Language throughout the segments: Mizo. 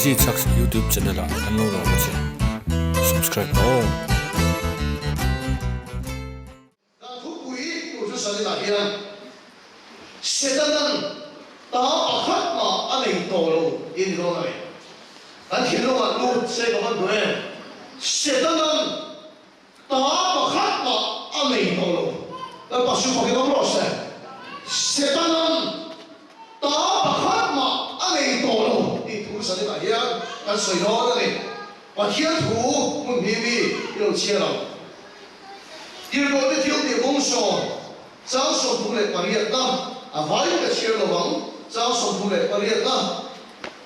Crazy Chucks YouTube channel ah kan lo lawm a che. Subscribe rawh aw. Kan thupui tur chu Salinah hian Setanan ta pakhat mah a nei tawh lo tih a ni dawn a ni. Kan thinlungah lut se ka van duh em? Setanan Ta pakhat mah a nei tawh lo. Lalpa su fakin awm rawh se. Setanan ta pakhat mah a nei tawh lo tih thu zaninah hian kan sawi dawn a ni. Pathian thu hmun hi mi i lo chhiar ang. Tirhkohte thil tih bung sawm, chang 38na, a vaiin ka chhiar lo ang, chang 38na,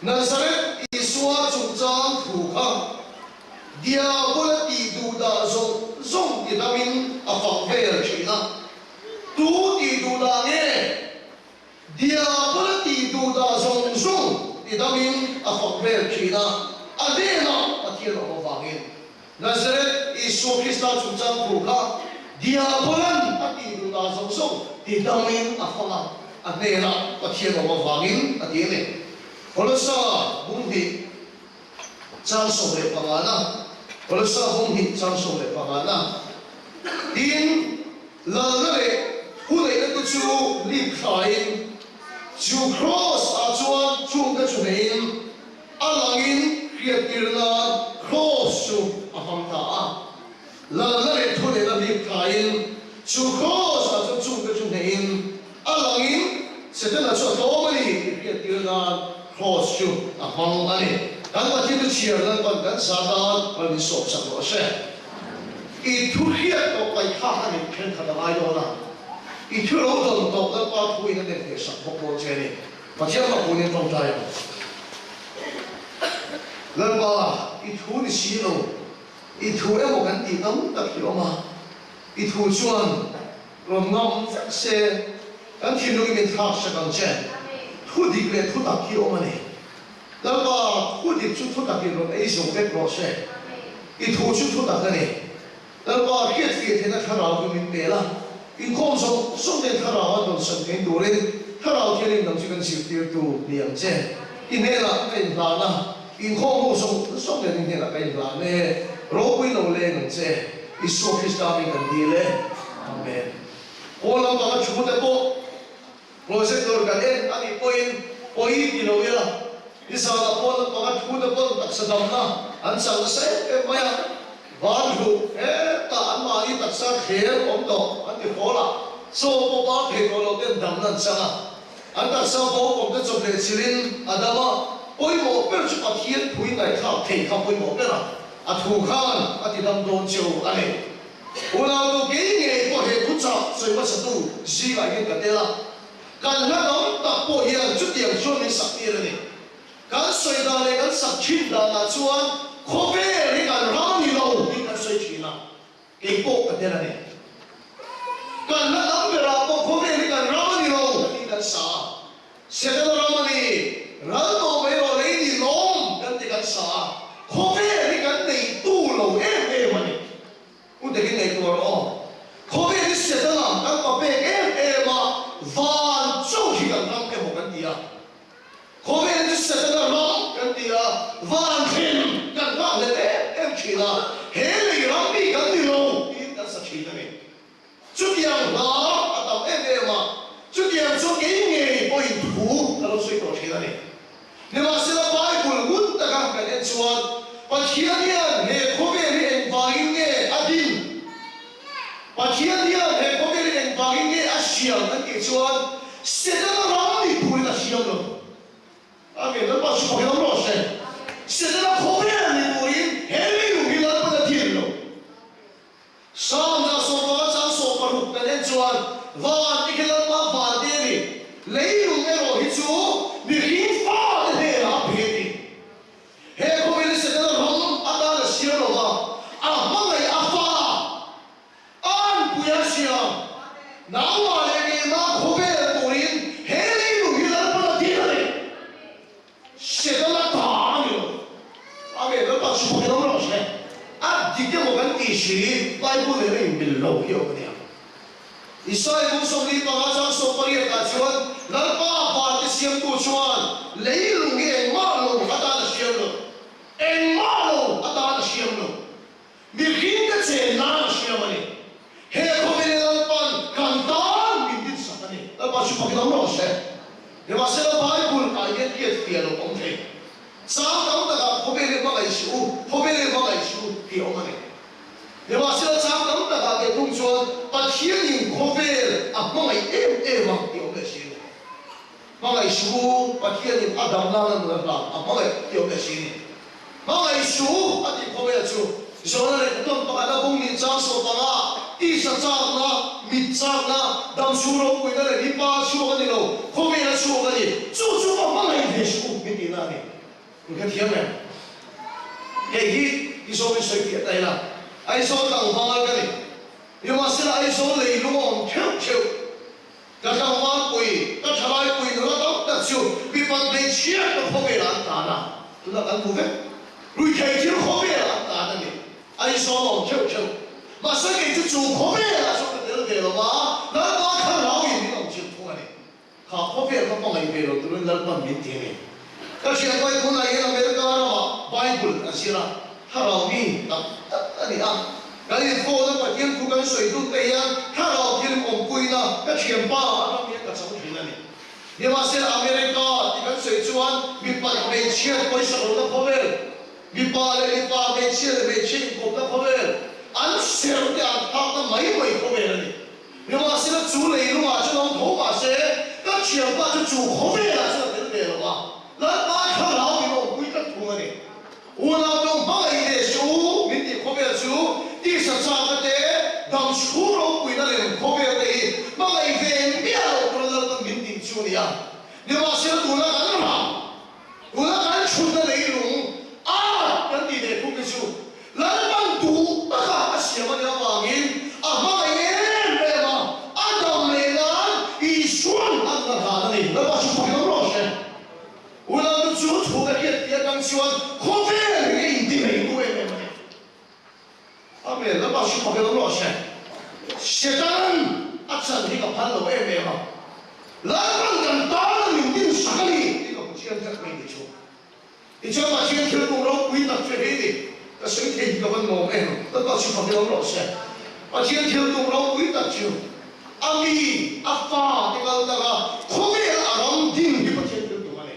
Nazareth Isua chungchang thu kha Diabol a tih duh dah zawng zawng ti damin a fak vel thin a. Tu tih duh dah nge? Diabol a tih duh dah zawng zawng ti damin a fak vel thin a, a hnenah Pathian awm avangin. Nazareth Isua Krista chungchang thu kha Diabolan a tih duh dah zawng zawng ti damin a fang a, a hnenah Pathian awm avangin a ti a ni. Kolossa bung hnih. Chang 15 na, Kolossa bung hnih chang 15 na, Tin, lalna leh thuneihna te chu lip thlain, chu Kraws ah chuan chungte chu neiin, a langin hriattir nan Kraws chu a hmang ta a. Lalna leh thuneihna lip thlain, chu Kraws ah chuan chungte chu neiin, A langin Setana chu a tlawm a ni tih hriattir nan Kraws chu a hmang a ni. Kan Pathian chu chhiar Lalpan kan sa tan mal min sawp sak rawh se. I thu hriat tawh paih kha a nih thenkhat a ngai dawn a, i thu lo dawn tawh Lalpa thu in a nem hneh sak bawk dawn che a ni. Pathian fak unin tawngtai ang. Lalpa, i thu ni si lo, i thu emaw kan tih tam tak hi awm a, i thu chuan Rawn ngam vek se, kan thinlung i min thlak sak ang che. Thu dik leh thu tak hi awm a ni. Lalpa, thu dik chu thu takin rawn ei zo vek rawh se. I thu chu thu tak a ni. Lalpa, hriatfiah theihna thlarau chu min pe la, inkhawm zawng zawng ten thlarau an rawn san theih turin Thlarau Thianghlim lam chu kan zirtirtu ni ang che. I hnenah ka inhlan a, inkhawm ho zawng zawng nen i hnenah ka inhlan e. Ropui lo leng ang che. Isua Krista min kan dil e. Amen. Pawl lampanga thu te pawh projector kan en a nih pawhin pawi ti lo ila, nizanah pawl lampanga thu te pawn taksa damna an chang nasa em em mai a, van hluh hetah an mahni taksa thler awm tawh an ti hawl a, chaw pawh bar thei tawh lo ten damna an chang a, an taksa bo awm te chawp leh chilhin a dam a, pawimawh ber chu Pathian phui ngaihthlak thei kha pawimawh ber a. A thu khan a ti dam dawn cheu a ni. Unautu kei ngei pawh he thuchah sawi hmasatu zingah hian ka tel a. Kan hla tam tak pawh hian chutiang chuan min sak tir a ni. Kan sawi dan leh kan sak thin danah chuan khawvel hi kan ram a ni lo tih kan sawi thin a, kei pawh ka tel a ni. Kan hla tam berah pawh khawvel hi kan ram a ni lo tih kan sa a. Setana ram a ni, ral tawh mai rawh lei ni lawm kan ti kan sa a, khawvel hi kan neitu lo em em a ni. U takin ngaihtuah rawh aw. Khawvel hi Setana kan pa pek em em a, van chauh hi kan ram emaw kan ti a. Khawvel hi Setana ram kan ti a, van thlen kan nghah hlet em em thin a, he lei ram mi kan ni lo tiin kan sa thin a ni. Chutiang hla a tam em em a, chutiang chu kei ngei pawhin thu ka lo sawi tawh thin a ni. Nimahsela Bible ngun taka kan en chuan Pathian hian he khawvel hi engvangin nge a din? Pathian hian he khawvel hi engvangin nge a siam kan tih chuan Setana ram ni turin a siam lo. Amen. Lalpa chu fak in awm rawh se. Setana khawvel ni turin he leilung hi Lalpan a din lo. Sangha 15 chang 60 kan en chuan van te khi Lalpa van te a ni, leilung erawh hi chu mihring fate hnenah a pe a ti. He khawvel hi Setana ram atan a siam lo va, a hmangaih a fa, a anpui a siam. Nangmah leh keimah khawvel turin he leilung hi Lalpan a din a ni. Setana ta a ni lo. Amen. Lalpa chu fak in awm rawh se. A dik emaw kan tih si, Bible nen a inmil lo hi awm a nia. Isaiah bung 45 chang 18 ah chuan Lalpa vante siamtu chuan leilung hi engmah lo atan a siam lo. hian hriat fiah loh awm thei. Chang tam takah khawvel hi hmangaih suh u, khawvel hi hmangaih suh u tih a awm a ni. Nimahsela chang tam takah ke thung chuan Pathianin khawvel a hmangaih em em a tih a awm leh si a ni. Hmangaih suh u, Pathianin a dam nana nun a hlan a hmangaih tih a awm leh si a ni. Hmangaih suh u a tih khawvel chu Johana lehkha tawn pakhat a bung nih chang sawm panga tisa chakna, mit chakna, damchhung ropuina leh mipa a chhuak a ni lo, khawvel a chhuak a ni. Chu chu va hmangaih ve suh u min tihna a ni. In hrethiam em? Hei hi i zawmin sawi fiah ta ila, Aizawl tlangval ka ni. Nimahsela Aizawl leilung a awm theuh theuh. Ka tlangvalpui, ka thalaipui nula tam tak chu mipat hmeichhia ka khawvelah an tan a, tunah kan hmu vek. Ruithei thil khawvelah an tan a ni. Aizawl a awm theuh theuh. Mahse kei chu chu khawvelah chuan ka tel ve lo va, Lalpa thlarauin min awm chilh thung a ni. Kha khawvel ka hmangaih ve lo turin Lalpan min ti a ni. Ka hriatpai tunah hian America ramah Bible a zir a, thlarau mi tak tak a ni a. Kan inphone a Pathian thu kan sawi dun te hian thlarau thil awmpuina ka thianpa atang hian ka chang thin a ni. Nimahsela America tih kan sawi chuan mipat hmeichhiat pawisa lohna khawvel, mipa leh mipa, hmeichhia leh hmeichhia inkawpna khawvel, an serh te an phakna mai mai khawvel a ni. Nimahsela chu leilungah chuan awm tho mah se, ka thianpa chu chu khawvelah chuan a tel ve lo va, Lalpa thlarau min awmpui tlat thung a ni. Unau tawng hmangaih leh suh u min tih khawvel chu tisa chakna te, dam chhung ropuina lem khawvel te hi hmangaih ve miah loh tura Lalpan min tih chu a ni a. Nimahsela tuna kan rah, tuna kan chhutna leilung a kan tih leh thung te chu Lalpan duh taka a siam a nih avangin a hmangaih em em a, a dam leh nan Isua'n a nun a hlan a ni. Lalpa chu fak ilo rawh se. Unau chu thu ka hriat tih atang chuan khawvel hi ka inti mai tu em em a ni. Amen. Lalpa chu fak ilo rawh se. Setanan a chan hi ka phal lo em em a. Lalpan kan tana min dinsak a ni tih ka hmu chiang tlat mai ni chu. Tichuan Pathian thil tum ropui tak chu hei ni, ka sawi thei hi ka van nuam em, Lalpa chu fak ilo rawh se. Pathian thil tum ropui tak chu a mi, a fa te kal tak a, khawvel a ram din hi Pathian thil tum a ni.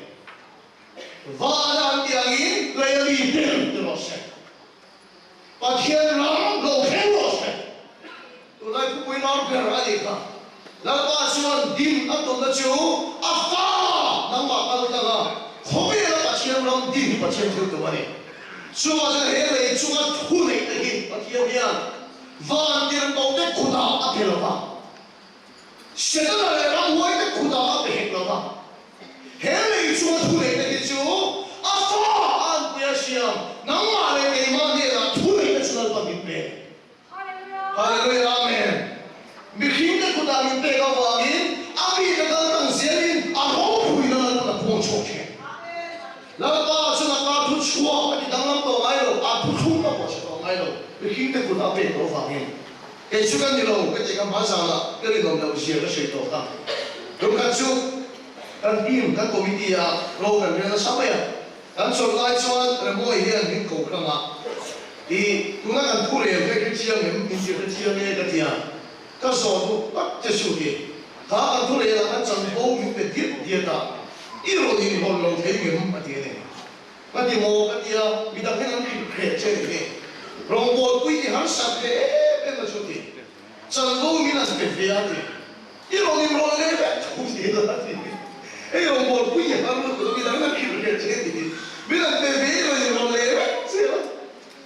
Vana an tih angin lei a mi tel ti rawh se. Pathian ram lo thleng rawh se. Tunlai khawpui lar ber a nih kha. Lalpa chuan din a tumna chu a fa nangmah kal tlang a, khawvela Pathian ram din hi Pathian thil tum a ni. Chuvah chuan he lei chunga thu neihna hi Pathian hian van tirhkohte kutah a pe lo va, Setana leh ramhuaite kutah a pe hek lo va. He lei chunga thu neihna hi chu a fa a anpui a siam, nangmah leh keimah hnenah thu neihna chu Lalpa min pe. Hallelujah Amen. Mihringte kutah min pek avangin a mite kal tang zelin a ropuina Lalpan a phuang chhuak thin. Lalpa chuan a ka thu chhuak a ti danglam tawh ngai lo, a thu thlum a pawh chhe tawh ngai lo, mihringte kutah a pek tawh avangin. Kei chu ka ni lo, ka tih kha hma zanah ka rinawm loh zia ka sawi tawh kha. Tumkhat chu kan team, kan committee ah ro kan rel nasa mai a. Kan chawlh lai chuan Remawi hian min ko hrang a, I tuna kan thu rel kha i hre chiang em? Min ti hre chiang e ka ti a, ka zawh duh tak che chu hi, kha kan thu rel ah khan chanvo min pe diat diat a, i rawn inhawn lo thei ngem? a ti a ni. Ka ti maw? Ka ti a, midang hian an hrilh hreh che ni hi. Rawngbawlpui i harsat ve em em a chu ti. Chanvo min an pe ve a ti. I rawn inrawlh leh vek tho zel a ti. Hei rawngbawlpui i har lutuk a, midang hian an hrilh hreh che ni hi. Min an pe ve i rawn inrawlh leh vek zel a.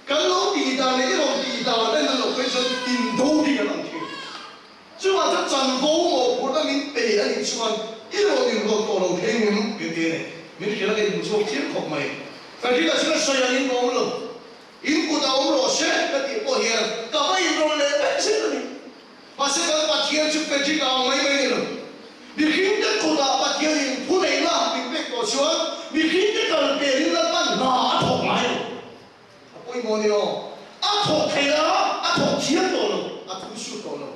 Kan lo tih dan leh i rawn tih dan a inang loh phei chuan indo hi kan ang thin. Chuvang chuan chanvo mawhphurhna min pe a nih chuan i rawn inrawlh tawh lo thei ngem min ti a ni. Min hrilh a ka inhmu chhuak chiang khawp mai. Ka hrilh a chu ka sawi ang in ka awm lo. In kut a awm rawh se ka tih pawh hian ka va inrawlh leh vek zel a ni. Mahse kan Pathian chu Patrick a ang mai mai ni lo. Mihringte kutah Pathianin thu neihna min pek tawh chuan mihringte kal pelin Lalpan hna a thawk ngai lo. A pawimawh ni aw. A thawk thei a, a thawk thiam tawh lo, a thu sut tawh lo.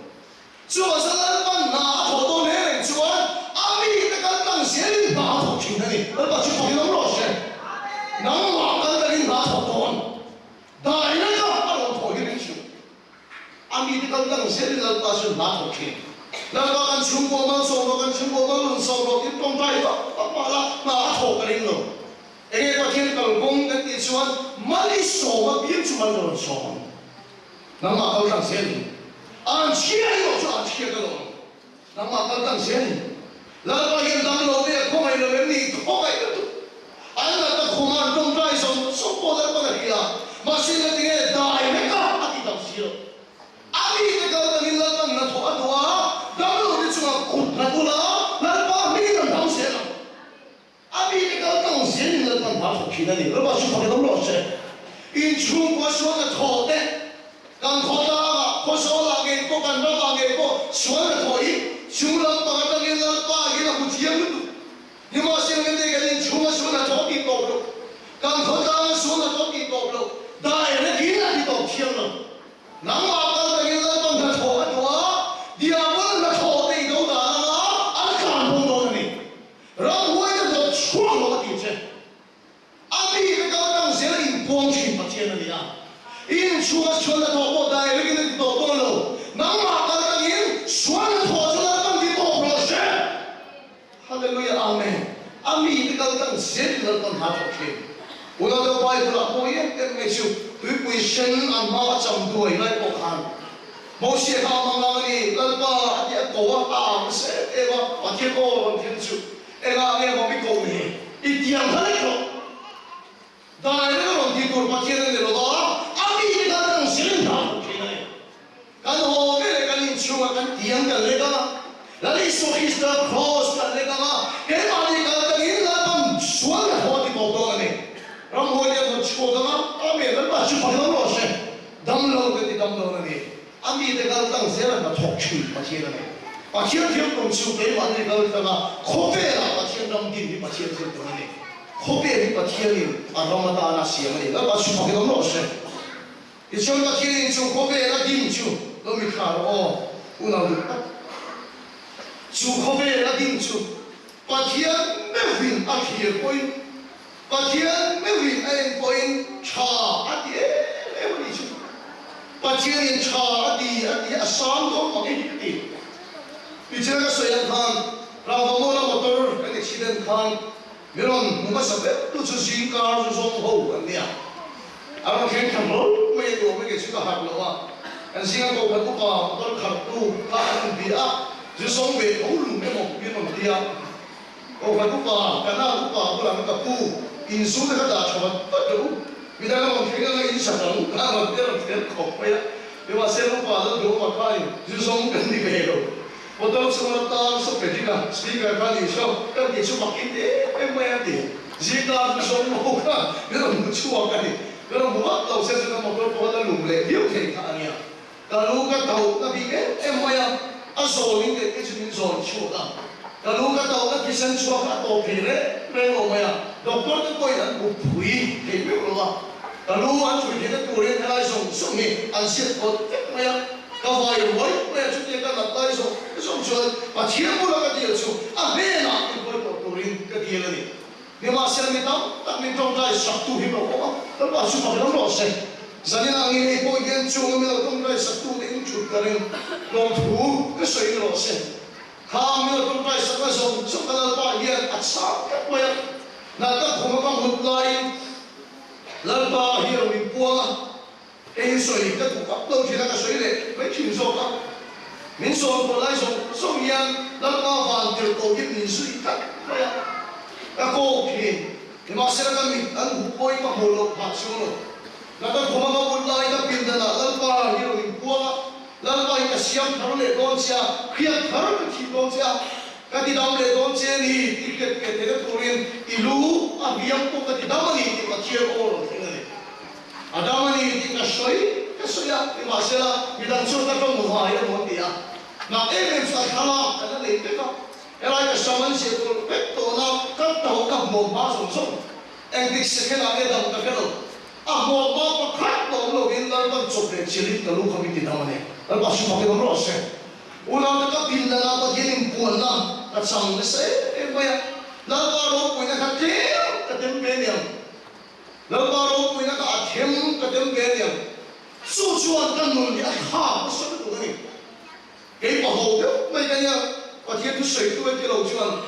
Chuvang chuan Lalpan hna a thawh dawn reng reng chuan a mite kal tlang zelin hna a thawk thin a ni. Lalpa chu fak in awm rawh se. Nangmah kal tlangin hna a thawk dawn. Daina kha a rawn thawh hi ring suh. A mite kal tlang zelin Lalpa chuan hna a thawk thin. Lalpa kan chhungkaw malsawm rawh, kan chhungkaw malrun sawm rawh tiin tawngtai vak vak mah la hna a thawk. sawm apiang chu mal ka rawn sawm ang. Nangmah kal tlang zel in an chhia erawh chu an chhia ka lo ang. Nangmah kal tlang zel in Lalpa hian dam lo ve a khawngaih lo em ni? Khawngaih lutuk. An natna khuma an tawngtai zawng zawng pawh Lalpan a hria. Mahse ngatinge dai vek a a ti dam si lo. A mite kal tangin Lalpan hnathawh a duh a, dam lo te chungah kut nghat ula Lalpa hming an dam zel ang. A mite kal tang zelin Lalpan hma thawk thin a ni. Lalpa chu fakin awm rawh se. Inchhungkua sual hnathawh te, kan khawtlangah, khawzawlah ngei pawh, kan ramah ngei pawh sual hnathawh hi chung lampang atangin Lalpa hian a hmu thiam lutuk. Nimahsela mite kan inchhunga sual hnathawh tih tawp loh, kan khawtlanga sual hnathawh tih tawp loh, direct-in a ti tawp thiam lo. Nangmah kal takin Lalpan hnathawh a duh a, diabol hnathawh te i do dan anga an tlan bo dawn a ni. Ramhuai te hlawh chhuak lo a ti che. A mi te kal tang zel inpuang thin Pathian a ni a. I inchhunga sual hnathawh pawh direct in a ti tawh dawn lo. Nangmah kal tangin sual hnathawh chu Lalpan ti tawp rawh se. Hallelujah Amen. A mi te kal tang zel in Lalpan hna thawk thin. Unau deuh Bible ah mawi em em mai chu tuipui sen an hma a cham duai lai pawh khan Mosia kha a mangang a ni, Lalpa a ti a ko a, a ang nasa em em a, Pathian aw rawn thlen chu engah nge maw mi ko ni? I tiang kha lek rawh. Dai reng a rawn ti tur Pathian a ni lo va, a mite kha kan zir in dah thawk thin a ni. Kan haw ve leh kan inchhungah kan tiang kan lek ang a, Lal Isua Krista Kraws kan lek ang a, keimahni kal tangin Lalpan sual na thaw a ti tawp dawn a ni. Ramhuai te an rawn chhuak ang a, Amen, Lalpa chu fak lo rawh se. Dam lo te ti dam dawn a ni. A mite kal tlang zel a hnathawk thin Pathian a ni. Pathian thil tum chu keimahni kal tlang a, khawvelah Pathian ram din hi Pathian thil tum a ni. Khawvel hi Pathianin a ram atana siam a ni. Lalpa chu fakin awm rawh se. Tichuan Pathianin chu khawvel a din chu lo mi thla rawh aw, unau duh tak. Chu khawvel a din chu Pathian meuhin a thlir pawhin Pathian meuhin a en pawhin tha a ti em em a nih chu. Pathianin tha a ti a ti a sang dawn mang hi ka ti. Tichuan ka sawi ang khan Rangvamawla motor kan accident khan mi rawn hmu hmasa ber tu chu zingkar zu zawng ho an nia. A rawn thleng thla hlawl mai a nuam nge chu ka harh lo a. Kan zinga kohhran upa motor kharhtu kha an rawn bia a, zu zawng ve tho lung emaw min rawn ti a. Kohhran upa, Kana upa bulah ka pu, inzu te kha dah tha vat vat rawh u. Midang a rawn thleng anga in sa dang a rawn te rawn thleng khawp mai a. Nimahse upa lal duhawma khain zu zawng kan ni ve lo. Motor chhunga tar saw pe ding a, speaker kha ni saw kan ti chu mak in em em mai a ti. Zingkar zu zawng ho kha min rawn hmu chhuak a ni. Ka rawn hmu vat lo se chu ka motor pawh a la lum leh viau thei kha a nia. Ka lu ka tauhna bik em em mai a, a zawlin leh te chu min zawn chhuak a. Ka lu ka tauhna thisen chhuak kha a tawp thei reng reng lo mai a, doctor te pawhin an hup phui thei meuh lo a. Ka lu an chhui theihna turin helai zawng zawng hi an ziat kawt vek mai a, ka vai ruai mai a, chutia ka nat lai zawng zawng chuan Pathian bula ka dil chu a hnenah min hawi tawh turin ka dil a ni. Nimahsela mi tam tak min tawngtai saktu hi lo awm a, Lalpa chu fak lam rawh se. Zanin ah ngei ngei pawh hian chung a mi lo tawngtai saktu te in thut ka ring tlawmthu ka sawi ni rawh se. Kha mi lo tawngtai sakna zawng zawng ka Lalpa hian a chhang tlat mai a, natna khum a ka hmut laiin Lalpa hi a rawn inpuang a, Kei sawi ka duh vak lo thin a, ka sawi leh mai thin zawk a. Min sawn pawh lai zawng zawng hian Lalpa van tirh ko hi min zui tlat mai a, ka kawk thin. Nimahsela ka mit an huh pawhin ka hmuh loh phah chuang lo. Na ka khuma ka mut lai ka pindanah Lalpa hi rawn inpuang a, Lalpa hi ka siam thar leh dawn che a, hriat thar ka thih dawn che a, ka ti dam leh dawn che a ni tih hriat pian theihna turin i lu a hliam pawh ka ti dam a ni tih Pathian aw rawn thleng a ni. A dam a ni tih ka sawi ka sawi a, nimahsela midang chuan ka tawng vai a maw ti a, nak em em chu a thlalak kan la nei vek a, helai ka sam an ziah tur vek tawhna ka tawh ka hmuam hma zawng zawng, engtik second ah nge dam ka hre lo, a hmuam hma pakhat pawh awm lovin Lalpan chawp leh chilhin ka lu kha min ti dam a ni, Lalpa su fakin awm rawh se. Unaute ka pindan ah Pathian inpuanna ka chang nasa em em mai a, Lalpa ropuina kha tlem ka tem ve niang. Lalpa ropuina ka a them ka tem ve aniang. Chu chuan ka nun hi a thlak nasa lutuk a ni. Kei pa ho deuh mai ka nia, Pathian thu sawitu e ti lo chuan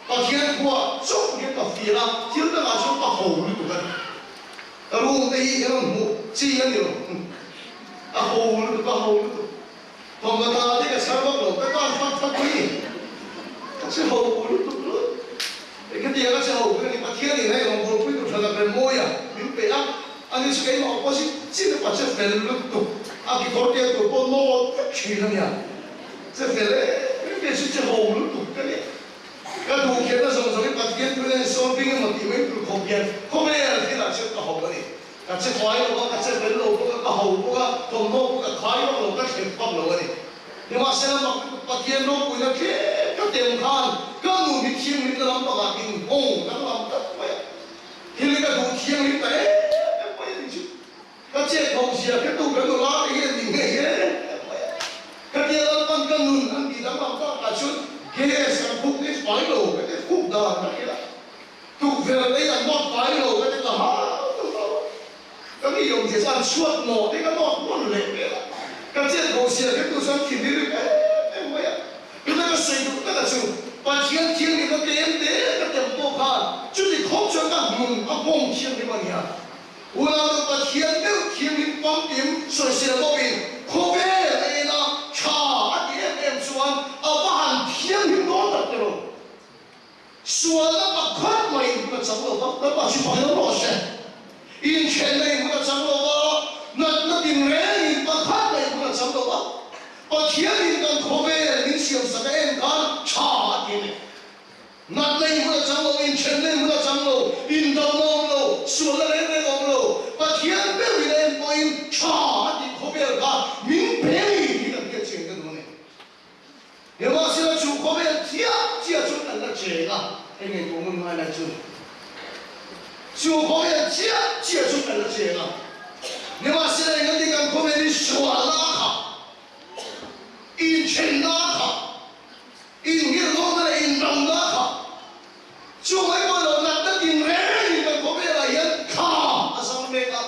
Pathian khuaa chauh hian ka feel a, thil dangah chuan ka ho lutuk a ni. Ka room te hi i rawn hmuh chi a ni lo. A ho lutuk, a ho lutuk. Thawmhnaw tha te ka chhar vak lo, ka tan fat fat mai. Ka che ho lutuk lut. Engkhatiang a che ho pui a ni, Pathian in hei rawn buaipui tur tha tak rem mawi a min pe a, ani chu keimah opposite chin a pa che fel lutuk, a kekawr tel tur pawh nawt vek thin a nia, che fel em em chu che ho lutuk ka ni. Ka duh khianna zawng zawng hi Pathian thu hian sawn bing emaw tih mai tur khawp hian khawvel thilah chuan ka ho a ni. Ka che fai lo a, ka che fel lo bawk a, ka ho bawk a, thawmhnaw pawh ka khai vak lo, ka thlep vak lo a ni. Nimahsela mak lutuk Pathian ropuina tlem ka tem khan ka nun hi thianghlimna lam pangah min nghawng danglam tlat mai a. Thil hi ka duh thianghlim ta em em mai a ni chu. Ka chet ho zia kha tu kan nula te hian min ngei em em mai a. Khatia Lalpan ka nun an tih danglam tak ah chuan gas an khuk ni fai lo ka ti khuk dan ka hrilh a. Tukverh te hi an nawt fai lo ka ti ta hau ta hau a. Ka mi awm zia chuan chhuat nawh te ka nawt hman leh vel a. Ka chet ho zia kha tu chuan thin hi rim em em mai a. Tuna ka sawi duh taka chu Pathian thianghlimna tlem te ka tem pawh khan chuti khawp chuan ka hmun a nghawng thianghlim a nia. Unau Pathian deuh thianghlim famkim sawisel bawkin khawvel a en a, tha a ti em em chuan a va han thianghlim dawn tak tiraw? Sualna pakhat mai in hun a chang lo va, Lalpa chu fak lo rawh se. Inthenna in hun a chang lo va, natna tinreng in pakhat mai in hun a chang lo va, Pathian in kan khawvel min siamsak a en khan tha a ti a ni. Natna i hmun a chang lo, inthenna i hmun a chang lo, indona a awm lo, sualna reng reng a awm lo. Pathian ber in a en pawhin tha a tih khawvel kha min pe ni tih kan hriat chian ka duh a ni. Nimahsela chu khawvel chiah chiah chu kan la cheng a, hei ngaihtuah ngun ngai lai chu chu khawvel chiah chiah chu kan la cheng a. Nimahsela engati kan khawvel hi sualna a khat, inthenna a khat, Inngirhawna leh indamna kha chu mai pawh lo natna tin rengin kan khawvelah hian thla a zang mek a,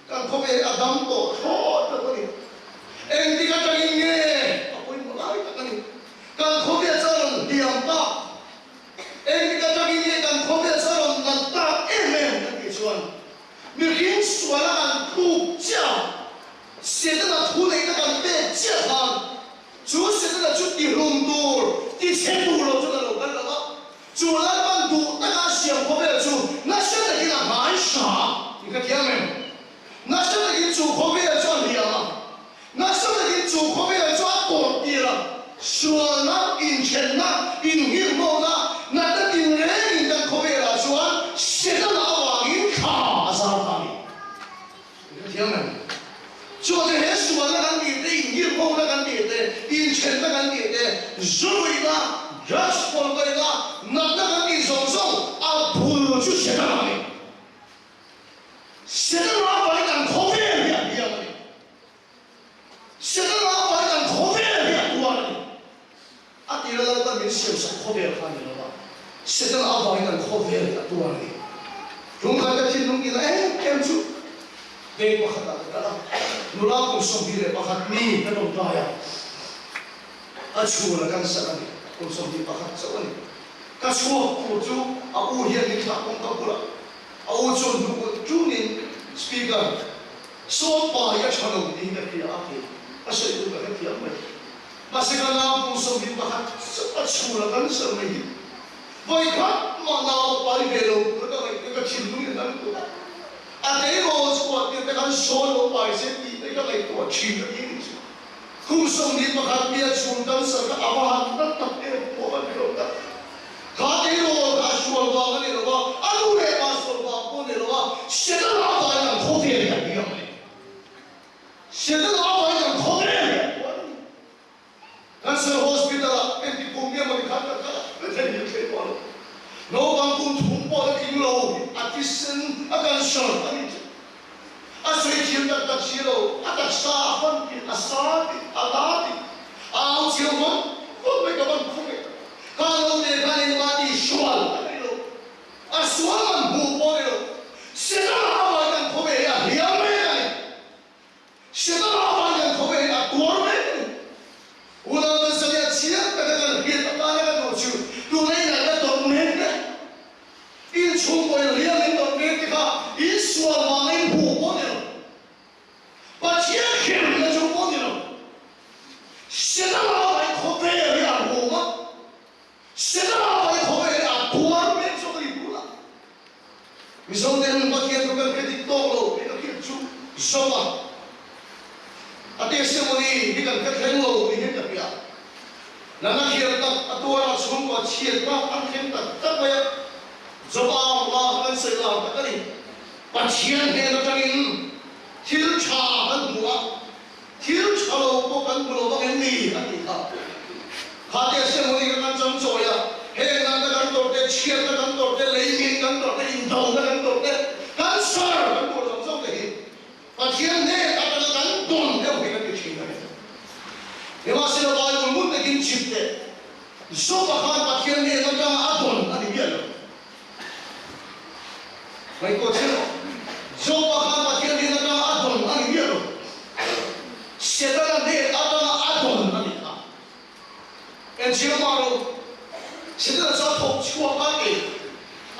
kan khawvel hi a dam tawh thlawt lo a ni. Engtik atangin nge a pawimawh lai tak a ni. Kan khawvel chu a rawn hliam tak, engtik atangin nge kan khawvel chu a rawn nat tak em em kan tih chuan mihring suala kan tluk chiah a, Setana thu neihna kan pek chiah khan Chu Setana chu tihlum tur, tichhe tur lo chuan a lo kal lo a. Chu Lalpan duh taka a siam khawvel chu nasa takin a hmai hra tih ka thiam em? Nasa takin chu khawvel chu a hliam a, nasa takin chu khawvel chu a tawrh tir a. Sualna, inthenna, inhirhmawhna, natna tinrengin kan khawvelah chuan Setana avangin thla a zar ta a ni. Ka thiam em? Chuan he sualna kan tih te, inhirhona kan tih te, inthenna kan tih te, zuruihna, drugs pawlhawihna, natna kan tih zawng zawng a bul chu Setana a ni. Setana avangin kan khawvel hi a hliam a ni. Setana avangin kan khawvel hi a tuar a ni. A tira Lalpan min siamsak khawvel kha a ni lo va, Setana avangin kan khawvel hi a tuar a ni. Tlungkhat ka thinlung tina em em chu veng pakhatah ka kal a, nula kum 21 mi ka tawngtai a, a chhun a cancer a ni, kum 21 chauh a ni. Ka chhuak tur chu a u hian min thlah kawngka bulah a u chuan hnuk ulh ṭunin speaker sawn pa hi a ṭha lo tiin ka hria a ti, a sawi tur ka hrethiam mai. Mahse ka nau kum 21 chauh a chhun a cancer mai hi vawi khat mah nau a pai ve lo tur ka ngaihtuah ka thinlung in a lutuk a, a tleirawl chhuah tir te khan sawn lo pai se tih te ka ngaihtuah thin a ti nih chu. Kum 21 mi a chhun cancer kha a va han nat tak em pawh a ni lo tak. Kha tleirawl kha a sual vang a ni lo a, a nu leh pa sual vang pawh a ni lo a, Setana avangin an khawvel hi a hliam a ni. Setana avangin kan khawvel hi a tuar a ni. Cancer Hospital ah engti kum nge mawni khan ka kal a, ka theihnghilh thei pawh lo. Naupang kum thum pawh la tling lo a thisen a cancer a ni chu. A sawi thiam tak tak si lo, a taksa a fan tih, a sa tih, a la tih, a au chiang vawn vawn mai ka van khawng e. Kha naute khan engmah tih sual a nei lo. A sual man hmuh pawh ni lo. Setana avangin kan khawvel hi a hliam mek a ni. Setana avangin kan khawvel hi a tuar mek a ni. Unau Tanzania chiang taka kan hriat atana ka duh chu tuna inah ka tawrh mek te, inchhungkaw in hliam in tawrh mek te kha in sual vanga in hmu pawh ni lo, Pathian hremna chu pawh ni lo, Setana vai khawvel hi a rum a, Setana vai khawvel hi a tuar mek zawk a ni tunah. Mizo ten Pathian thu kan hre dik tawk lo tih ka hriat chu zawk a, a testimony hi kan hre thleng lo tih hi ka hria. Nana thiam tak a tuarah chhungkua chhiatna an thleng tak tak mai a, Joba hma kha kan sawi lar tak a ni. Pathian hnen atangin thil tha kan hmu a, thil tha lo pawh kan hmu lo vang em ni a tih kha. Kha testimony kha kan chang chawi a, heng natna kan tawrh te, chhiatna kan tawrh te, leimin kan tawrh te, indona kan tawrh te, cancer kan tuar zawng zawng te hi Pathian hnen atanga kan dawn deuh hi kan ti thin a ni. Nimahsela Bible ngun takin chip teh, Joba khan Pathian hnen atanga a dawn a ni miah lo. Ngaihtuah chiah rawh. Joba khan Pathian hnen atanga a dawn a ni miah lo. Setana hnen atanga a dawn a ni kha. Enchiang mah lo, Setana chu a thawk chhuak a ti.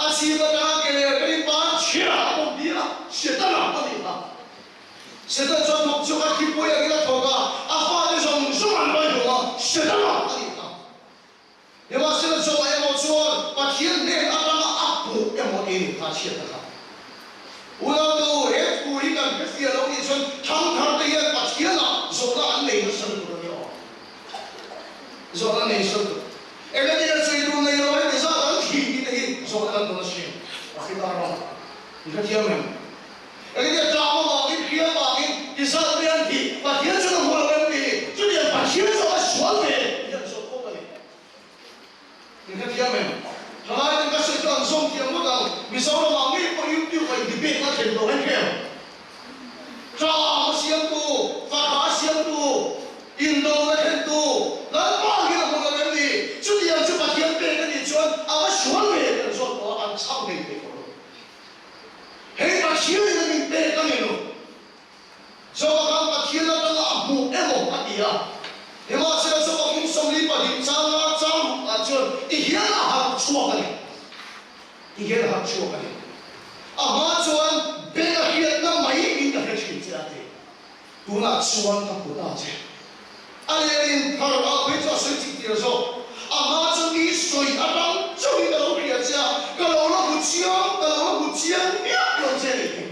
A chhip atanga ke leh ka in pan chhia a pawm tir a, Setana a ni kha. Setana chu a thawk chhuak a, thipui angin a thawk a, a fate zawng zawng an vai hlawm a, Setana a ni kha. Nimahsela Joba emaw chuan Pathian hnen atanga a hmuh emaw ti ni kha chhiatna kha. Unautu, he thu hi kan hrefiah lo nih chuan thangthar te hian Pathianah zawhna an nei nasa lutuk a nia aw. Zawhna nei nasa lutuk. Engati a sawi tur nei lo heti zat an thi tih te hi zawhna kan dawn asin. Africa ram i hrethiam em? Engati a tlak avangin, hriam vangin ti zat mai an thi. Pathian chuan a hmu lo em ni? Chutiang Pathian chu a sual ve tih an zawt fawk a ni. In hrethiam em? Thalai ten ka sawi chu an zawm thiam ngawt ang. Mizoramah ngei pawh YouTube ah in debate na thlen tawh heng heng. Tlang a siamtu, fapa a siamtu, indo na thlentu, Lalpa hian a hmu lo em ni? Chutiang chu Pathian pek a nih chuan a va sual ve tih an zawt tawh a, an chhang ngei thei tawh lo. Hei Pathian in a min pek a ni lo. Joba khan Pathian atanga a hmuh emaw a ti a. Nimahsela Joba hming 42 chang nga chang ruk ah chuan ti hian a harh chhuak a ni. Ti hian a harh chhuak a ni. A hma chuan beng a hriatna mai in ka hre thin che a ti. Tunah chuan ka hmu ta che. A lehlin thar ah phei chu a sawi chik tir zawk. A hma chuan mi sawi atang chauhin ka lo hria che a, ka lo la hmu chiang, ka lo la hmu chiang miah lo che a ni hi.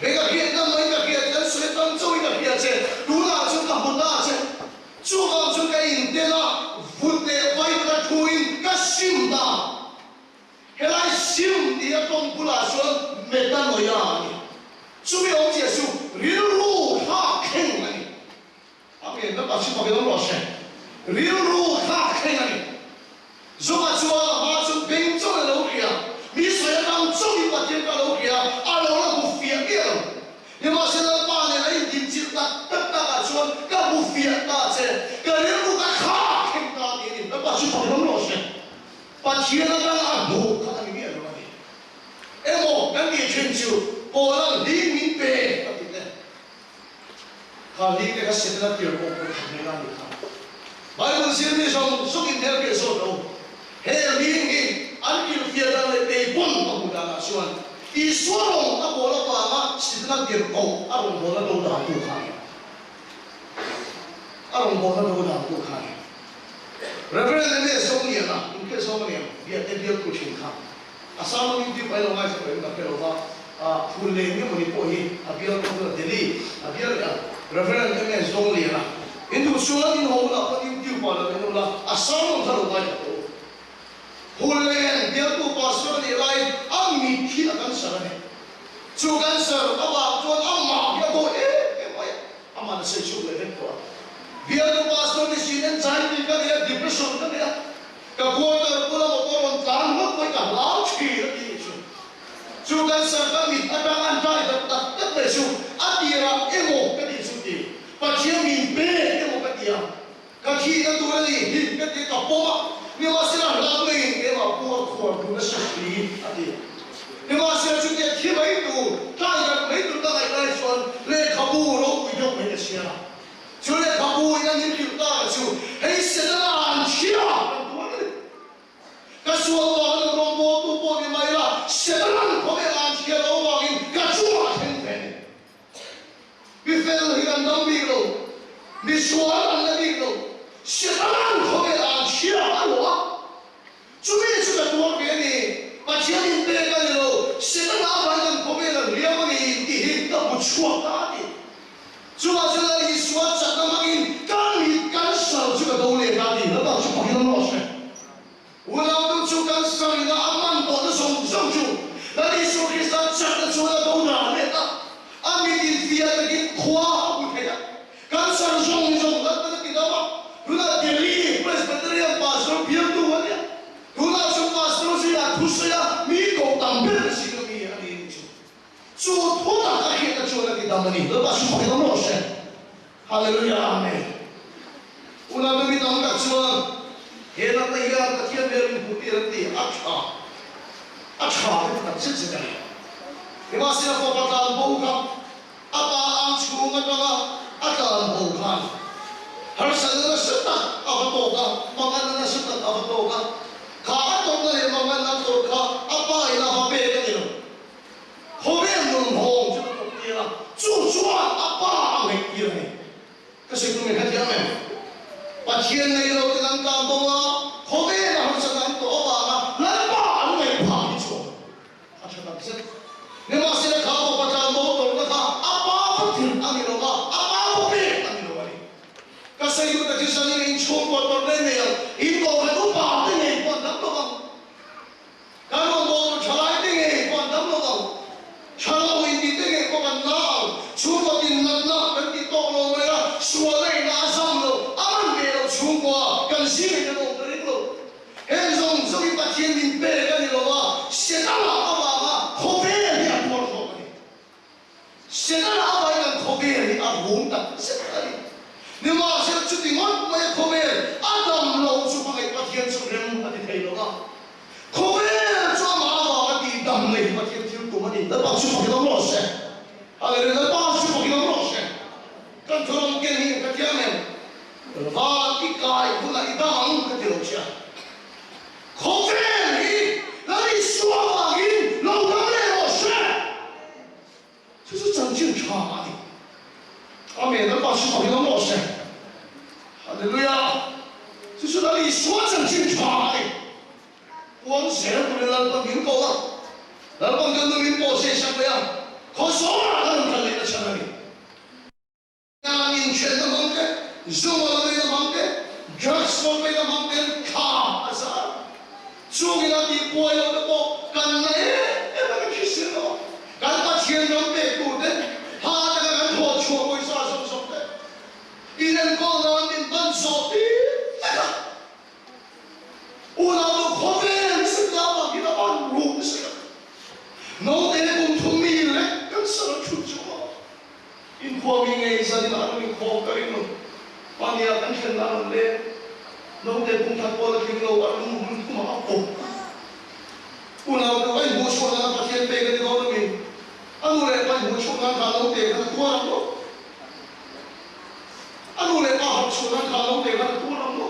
Hei ka hriat na mai ka hriat kan sawi tam chauhin ka hria che, tunah chuan ka hmu ta che. Chuvang chuan ka intel a, vut leh vai ka thuin ka sim ta. Helai sim tih a tawng bulah chuan metanoia a ni. Chumi awmzia chu rilru thlak thleng a ni. A ngen na pasi pakin awm rawh se. Rilru thlak thleng a ni. Zuma chuan a hma chu beng chauh a lo hria, mi sawi atang chauhin Pathian kha a lo hria, a lo la hmu fiah miah lo. Nimahsela Lalpa nen a indinchilh tak tak takah chuan ka hmu fiah ta che, ka rilru ka thlak thleng ta tih a ni. Lalpa chu pakin awm rawh se. Pathian atang a hmuh kha a ni miah lo a ni. Emaw kan tih thin chu Paula'n hling min pe a ti te. Kha hling te kha Setana tir pawh pawh that mai la ni kha. Bible zirmi zawng zawng in hmel piah zawt lo. He hling hi an kilhfiah dan leh kei pawn ka hmuh danah chuan Isua rawng a bawl avanga Setana tir koh a rawngbawlna do dan tu kha a ni. A rawngbawlna do dan tu kha a ni. Reverend Eme Zongliana, inkhel zawng a ni ang, Biate bialtu thin kha. A sermon YouTube a i lo ngaithla tawh em ka hre lo va, phul leh eng emawni pawh hi a bial dawn chuan Delhi a bial leh a, Reverend Eme Zongliana. In duh chuan in haw hunah pawh YouTube ah lo en ula, a sermon kha lo ngaithla tawh u. Phul leng bialtu pastor a nih laiin a mit hi a cancer a ni. Chu cancer avang chuan amah hi a dawi em em mai a. Amah na sawi chhuak leh vek tawh a. Bialtu pastor ni siin anxiety ka nei a, depression ka nei a, ka quarter bula motor rawn tlan ngawt pawhin ka hlau thin a ti nih chu. Chu cancer ka mit atang an dai dat tak tak mai chu a tirah emaw ka tih chu ti, Pathian min pek emaw ka ti a, ka thihna tur a ni hi ka ti ka pawm a, nimahsela hlau neiin keimah pu a khuar duh nasa hri a ti. Nimahsela chutia thi mai tur, tlai dat mai tur ka ngaih lai chuan lehkhabu ropui deuh mai ka chhiar a. Chu lehkhabu in an inhrilh ta ka chu, Hei Setana an chhia kan tuar a ni. Ka sual vangin an rawn bawltu pawh ni mai la, Setana'n khawvel an chhia lo vangin Misual an la bik lo. Setana'n khawvel an chhia a luah a, chumi chu ka tuar ve a ni. Pathian in pek a ni lo, Setana avangin kan khawvel a hliam a ni tih hi ka hmu chhuak ta a ti. Chuvang chuan Lal Isua chakna hmangin ka mit cancer chu ka do leh ta a ti. Lalpa chu pakin a nawr hreh. Unautu chu cancer ina a man tawhna zawng zawng chu Lal Isua Krista chakna chuan a do dan let a, a mit infiah takin khua a hmu thei a. Cancer zawng zawng Lalpan a ti dam a, tunah Delhi Presbyterian Pastor bialtu a nia. Tunah chu Pastor zuiah thusawi a mi koh tam ber zing a mi a ni nih chu. Chu thu tak a hriatna chuan a ti dam a ni. Lalpa chu fakin awm rawh se. Hallelujah Amen. Unau mi tam tak chuan he natna hian Pathian hmel min hmuh tir an ti a tha a tha ka ti tak zet zet a ni. Nimahsela fapa tlan bo kha a pa ang chhung atanga a tlan bo khan harsatna nasa tak a va tawk a, manganna nasa tak a va tawk a, kha a tawrhna leh manganna tawrh kha a pa in a va pek a ni lo. Khawvel nun hawng chu ka kawp tir a, chu chuan a pa a ngaih tir a ni. Ka sawi tum in hetiang em? Pathian nei lo ten an tan bo a, khawvel a harsatna an tawh avanga Lalpa an ngaih phah hi chuan a tha tak zet. Nimahsela kha fapa tlan bo tawrhna kha a pa pathil a ni lo va, a pa pawpek a ni lo a ni. Ka sawi duh tak hi zanin inchhungkaw tawrhna in nei ang, in kohhran upa te ngei pawh an dam lo vang. Kan rawn bawl tur thalai te ngei pawh an dam lo ang. Tha lo intih te ngei pawh kan la ang. Chhungkaw tin natna kan tih tawk lo mai a, sualna in a zam lo, a man ve lo chhungkua kan zir in an awm ka ring lo. Heng zawng zawng hi Pathian min pek a ni lo a, Setana avanga khawvel hi a tuar zawk a ni. Setana avai kan khawvel hi a rum tak zet a ni. Nimahsela chuti ngawt mai a khawvel a dam lo chu hmangaih Pathian chu rem a ti thei lo va. Khawvel chu amah avanga tih dam nei hi Pathian thil tum a ni. Lalpa chu fakin awm rawh se. Hallelujah Lalpa chu fakin awm rawh se. Kan thuram ken hi ka thiam em? Van i kai hunah i dam ang ka ti lo che a. Khawvel hi Lal Isua avangin lo dam leh rawh se. Chu chu chanchin tha a ni. Amen. Lalpa chu fak in awm rawh se. Hallelujah. Chu chu Lal Isua chanchin tha a ni. Puang zel turin Lalpa min ko a. Lalpa'n kan nu min pawh se sak leh a. Khawsawrah ka rawn kal leh na chhan a ni. Nang inthenna hmang te, zu ngawl veina hmang te, drugs ngawl veina hmang ten thla a zar. Chung ila tihbuai lo te pawh kan na em em a kan hrisel lo a. Kan Pathian ram pek tur te, ha taka kan thawh chhuah pawisa zawk zawk te, inenkawl nan min hman zawh tir vek a. Unau nu khawvel sitna avangin a ban rum si a. Naute kum thum mi lek kan sar a thut chu a. Inkhua mi ngei zanin ah ram inkhawm ka ring lo. Mahnia kan thlen na rawn leng. Naute kum khat pawn a tling lo a lung hun thum ah a pawm a. Unau nu a inhmuh chhuah nana Pathian pek a ni dawn ami? A nu leh pa inhmuh chhuah nan kha naute khan a tuar ang lo. A nu leh pa harh chhuah nan kha naute khan a tuar ang lo.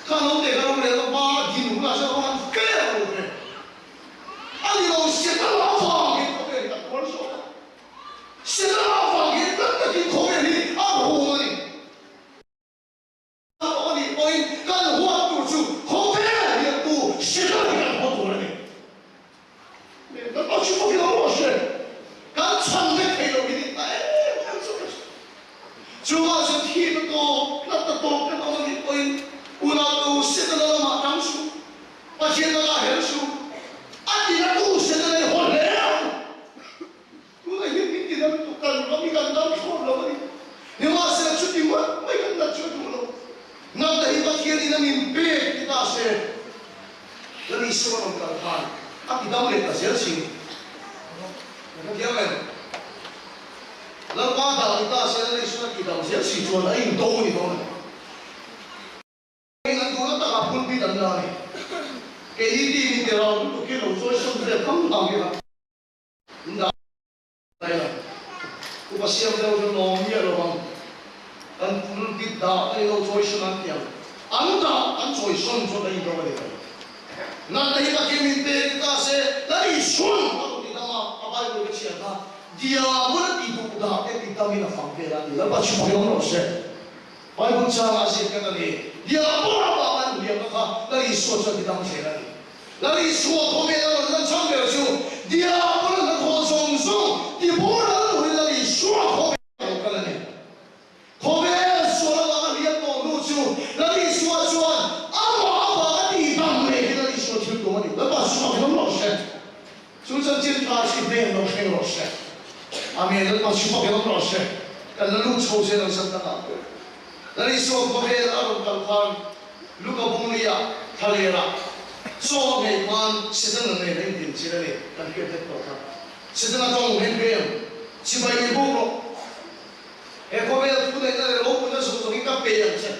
Kha naute kha rorelna hma a din hunah chuan a rawn fer lo ve. A ni lo, Setana avangin khawvel hi a tuar zawk a. Setana avangin tak takin khawvel hi a rum a ni. A awm a nih pawhin kan huat tur chu khawvel hiantu Setana hi kan haw tur a ni. Kan chu bawkin awm rawh se. Kan chhan vek thei lo hi ni ta em em chu ka hria. Chuvang chuan thihna tawp, natna tawp kan awm a nih pawhin unautu Setana lamah tang suh, Pathian lakah hel suh, a tinatu Setana i haw hle ang. Tunah hian min ti dam tuk, kan ram hi kan dam thlawt lo a ni. Nimahsela chuti ngawt mai kan nat chu a duh lo. Natna hi Pathian in a min pek ti ta se, Lal Isua rawn kal khan a ti dam leh ta zel si. Ka hrethiam em? Lalpa dah ti ta se, Lal Isua a ti dam zel si chuan a indo ni dawn a ni. Eng an duhna takah pulpit an la a ni. Keini team in ti rau lutuk hi lo chawi sawn vel khang khang hi a. Upa siam deuh chu lawm miah lo ang. Kan pulpit dah te lo chawi sawn an ti ang. An dah an chawi sawn chuan a inro a ni lo. Natna hi Pathian min pek ni ta se, Lal Isuan a rawn ti dam a, a Bible ka chhiar kha. Diabol a ti duh dah te ti tamin a fang vel a ni. Lalpa chhung hi awm rawh se. Bible changah a ziak hian a ni, Diabol avanga an hliamna kha Lal Isua chuan ti dam zel a ni. Lal Isua khawvel a rawn lan chhan ber chu Diabol a hnathawh zawng zawng tiboral turin Lal Isua khawvel a lo kal a ni. Khawvel sual avanga hliam tawh hnu chu Lal Isua chuan amah avanga tihdam leh hi Lal Isua thil tum a ni. Lalpa chhuak hi awm rawh se. Chu chanchin tha chi hmel lo thleng rawh se. Amen. Lalpa chhuak hi awm rawh se. Kan la lut chho zel ang zan takah pawh. Lal Isua khawvel a rawn kal khan Luka bunglia thlalera chaw a nghei khan Setana nen a intin chin a ni. Kan hriat vek tawh kha. Setana tawng hem hem chibai ni buk rawh. He khawvel thu neihna leh ropuina zawng zawngin ka pe ang che.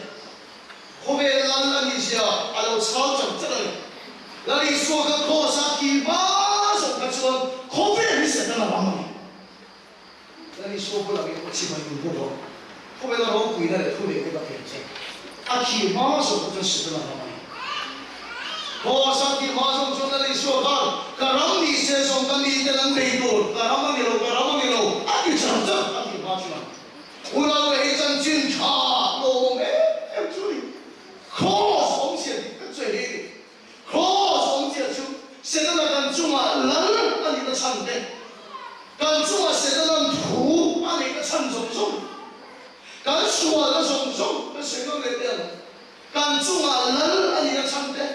Khawvel lal a nih zia a lo chhal chang chang a ni. Lal Isua kha Kraws a thi hma zawng kha chuan khawvel hi Satan a ram a ni. Lal Isua bulah ngei pawh chim a ni bawk a, khawvel a ropuina leh thu neihna ka pe ang che. A thi hma zawng kha chuan Satan a ram a ni. Kraws a thi hma zawng chuan Lal Isua khan ka ram ni se zawng ka miten an bei tur, ka ram a ni lo, ka ram a ni lo a ti chang chang a thi hma chuan. Unau leh hi chanchin tha lawmawm em em chu ni. Kraws awmzia dik tak chu hei ni. Kraws awmzia chu Setana kan chungah lal a nihna chhan te, kan chungah Setana'n thu a neihna chhan zawng zawng, kan sualna zawng zawng kan sawi ngam leh teh ang. Kan chungah lal a nihna chhan te,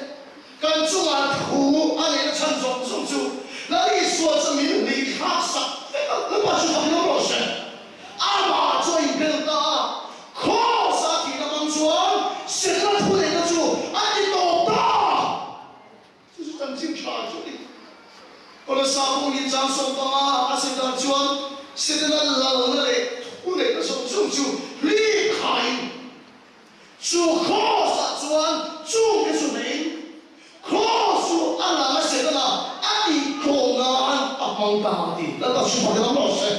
kan chungah thu a neihna chhan zawng zawng chu Lal Isua chu min hlih thlak sak vek a, Lalpa chu fak hlawm rawh se. Amah chu a inbel ta a, Kraws a thihna hmang chuan Setana thu neihna chu a ti tawp ta. Chu chu chanchin tha chu a ni. Kolosa bung hi chang 15 a sawi dan chuan Setana lalna leh thu neihna zawng zawng chu hlip khaiin Chu Kraws-ah chuan chungte chu hnein, Kraws chu a lang a Setana a tih tlawm nan a hmang ta a ti. Lalpa chu fak lam rawh se.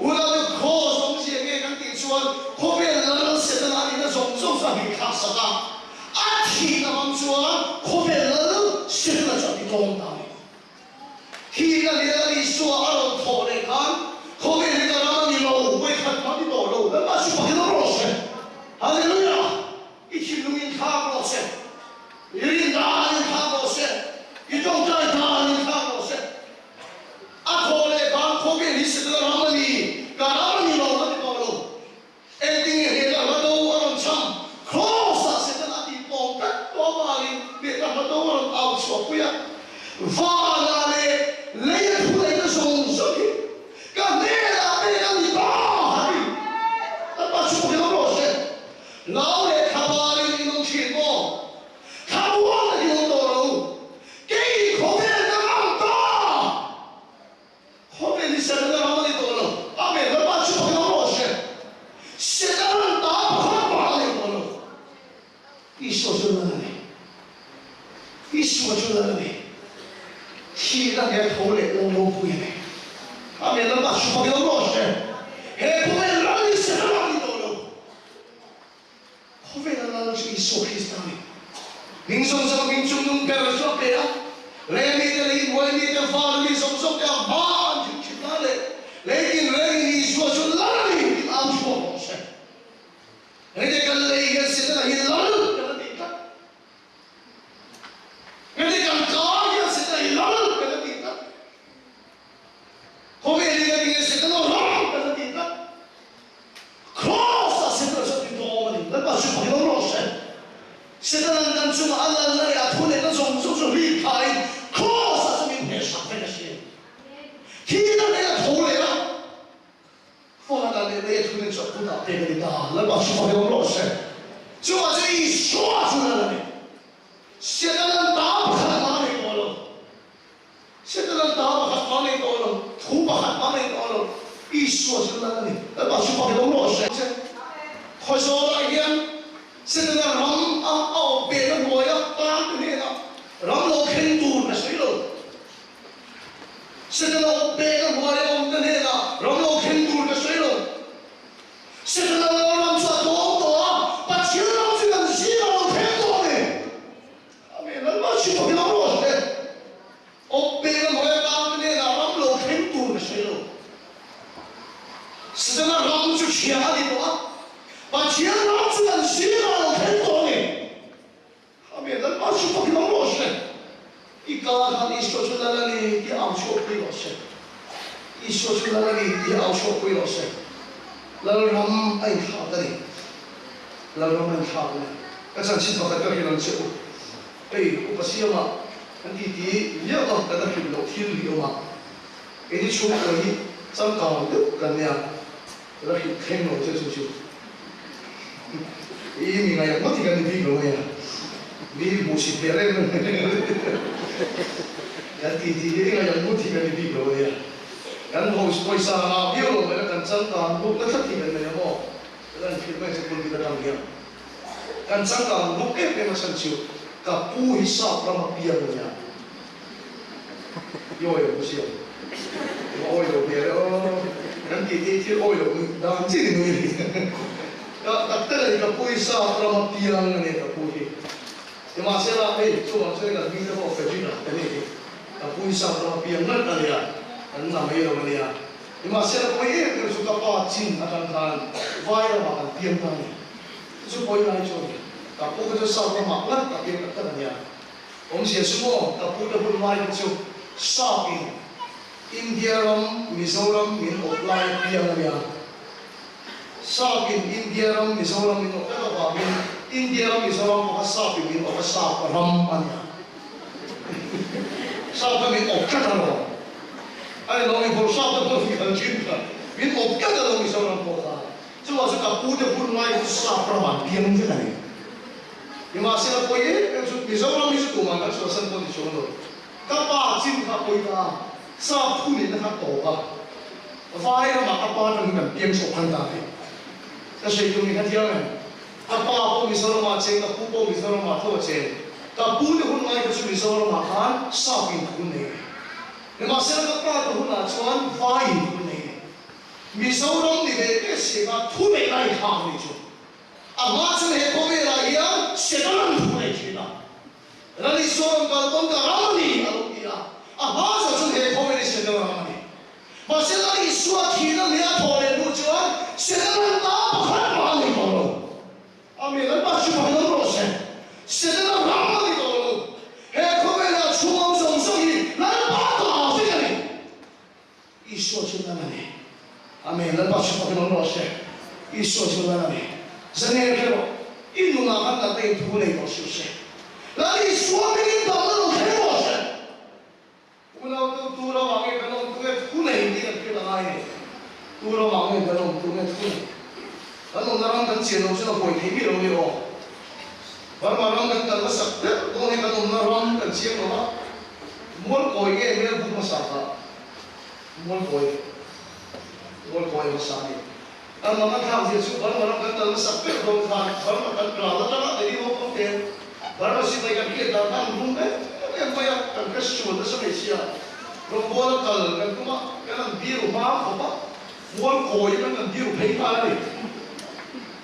Unau Kraws awmzia nge kan tih chuan khawvel lal Setana a nihna zawng zawng chu a hming thlak sak a, a thihna hmang chuan khawvel lal Setana chu a ti tlawm ta a ni. Thihna leh Lal Isua a rawn thawh leh khan khawvel hi ka ram a ni lo, vawikhat hmang ni tawh lo, Lalpa chu fak ilo rawh se. Hallelujah! I thinlung in thlak rawh se, i rin dan in thlak rawh se, i tawngtai dan in thlak rawh se. A thawh leh khan khawvel hi Setana ram a ni, ka ram a ni lo a ti tawh lo. Engtinge he ka hla do a rawn chham? Kraws-ah Satan a tih pawng tlat tawh avangin he ka hla do a rawn au chhuah pui a. Vanah leh leia thu neihna zawng zawng hi ka hnenah pek a ni ta a ti. Lalpa chu pawhin awm rawh se. Lau leh thlabarin in awm thin maw? Thlamuang takin awm tawh lo. Kei khawvel ka ngam ta! Khawvel hi Setana ram a ni tawh lo. Amen. Lalpa chu pakhat awm rawh se. Setana'n ta pakhat mah a nei tawh lo. Isua chu lal a ni. Isua chu lal a ni. Thihna nge tho leh lal ropui a ni. Amen. Lalpa chu pakhat awm rawh se. He khawvel ram hi Setana ram a ni tawh lo. Khawvela lal chu Isua Krista a ni. Hming zawng zawng hming chung nung ber chu a pe a. Lei mite leh inhuai mite, val mi zawng zawng te a hma an thil thin nan leh lei tinrengin Isua chu lal a ni tih au chhuak rawh se. Hei te kan lei hian Setana hi lal kan la tih tlat. Hei te kan kar hian Setana hi lal kan la tih tlat. Khawvel hi kan tinge Setana ram kan la tih tlat. Kraws-ah Setana chu a ti dawm a ni. Lalpa chu fak ilo rawh se. Setana'n kan chungah a lalna leh a thu lehna zawng zawng chu hlip thlain Kraws-ah chu min hmeh sak vek a si. Thihna leh a tho leh a, Fana leh lei a thu nen chu a kutah pek a ni ta. Lalpa chu fak ilo rawh se. Chungah chuan Isua chu lal a ni. Setana'n ta pakhat mah a nei tawh lo. Setana'n ta pakhat mah nei tawh lo, thu pakhat mah nei tawh lo, Isua chu lal a ni. Lalpa chu fak i lo rawh se. Khawzawlah hian Setana ram a a awm pehna hnuaia tan te hnenah ram lo thleng tur ka sawi lo. Setana awm pehna hnuaia awm te hnenah ram lo thleng tur ka sawi lo. Setana lal ram chu a tlawm tawh a, Pathian ram chu kan zingah lo thleng tawh a ni. Amen. Lalpa chu fak ilo rawh se. Awm peng a hnuai atang te hnenah ram lo thleng tur ka sawi lo. Setana ram chu ṭhiah a ni tawh a, Pathian ram chu kan zingah a lo thleng tawh a ni. Amen. Lalpa chu fakin awm rawh se. I ka khan Isua chu Lal a ni tih au chhuahpui rawh se. Isua chu Lal a ni tih au chhuahpui rawh se. Lalram a inthlak a ni. Lalram a inthlak a ni. Ka chanchin pakhat ka hrilh ang che u. Hei upa siama kan titi viau a, kan la hrilh loh thil hi awm a. Keini chhungkua hi changkang deuh kan nia. Ka la hrilh thleng lo che chu chu i mi ngaih ngawt hi kan ni bik lo nia, mi hmuhsit hmel em em kan ti tih hi i ngaih ngawt hi kan ni bik lo nia. Kan host pawisa ngah viau lo mai la kan changkang ruk na tlat hi kan nei a maw? Ka lan hrilh mai che pulpit atang hian kan changkang ruk em em a chhan chu ka pu hi sap rama piang a nia. I awi lo siam. I awi lo hmel e aw. Kan tih tih thil awi lo dan chin i nui a ni. Ka tak tak a ni ka pu hi sap rama piang a ni ka pu hi. Nimahsela hei chuvang chuan kan hming te pawh Frederick a ka ni hi. Ka pu hi sap rama piang ngat a nia. Kan la mai lo a nia. Nimahsela pawi em em chu ka pa chin atang khan vai ramah kan piang ta a ni. Chu chu pawi lai chu a ni. Ka pu kha chu sap ramah ngat a piang tak tak a nia. Awmzia chu maw, ka pu te hun lai te chu sap in India ram Mizoram min awp lai piang a nia. Sap in India ram Mizoram min awp vek avangin India ram Mizoram pawh kha sap in min awp a sap ram a nia. Sap kha min awp tlat alawm. A ni lo, mi bawrh sap te pawh hi kan thin kha min awp tlat alawm Mizoram pawh kha. Chuvang chu ka pu te hun lai chu sap ram an piang vek a ni. Nimahsela pawi em em chu Mizoram hi chu tumah kan chhuahsan pawh ni chuang lo. Ka pa chin kha pawi ta a, sap thu nihna kha tawp a, vai ramah ka pa atang hi kan piang chhuak khan ta a ni. Ka sawi tum hi kha thiang em? Ka pa pawh Mizoramah a cheng, ka pu pawh Mizoramah tho a cheng. Ka pu te hun ngai kha chu Mizoramah khan sap in thu nei a ni. Nimahsela ka pa te hunah chuan vai in thu nei a ni. Mizoram ni ve ve si kha thu neih lai thlak a ni chu. A hma chu he khawvelah hian Satan an thu nei thin a, Ral Isua rawn kal pawn ka ram a ni a lo ti a, a hma zawh chuan he khawvel hi Satan ram a ni. Mahse Lal Isua thihna leh a thawh leh hnu chuan Satan an ta pakhat mah a nei tawh lo. Amen, Lalpa chu pakhat awm rawh se. Satan a ram a ni tawh lo. He khawvelah chhung awm zawng zawng hi Lalpa ta vek a ni. Isua chu Lal a ni. Amen. Lalpa chu fakin awm rawh se. Isua chu Lal a ni. Zane hre rawh. I nunah khan natna in thu nei tawh suh se. Lal Isua hmingin damna lo thleng rawh se. Unautu tu ramah nge kan awm tu nge thu nei tih kan hriat a ngai ni. Tu ramah nge kan awm tu nge thu nei. Kan awmna ram kan chian lo chuan a buai thei miah lo ni aw. Burma ram kan kal hmasak ber dawn hi kan awmna ram kan chiang lo va. Mualkawi nge Melbu hmasa kha? Mualkawi, Mualkawi hmasa a ni. Kan lam a thlak zia chu Burma ram kan kal hmasak ber dawn khan Burma kan ral atanga Delhi ho pawh te Burma sipai kan hriat dan khan an rum em em mai a, kan hre sual nasa mai sia. Rawngbawl a kal kan tum a, kan han biru hma khawp a, Mualkawi kan han biru phei nghal a ni.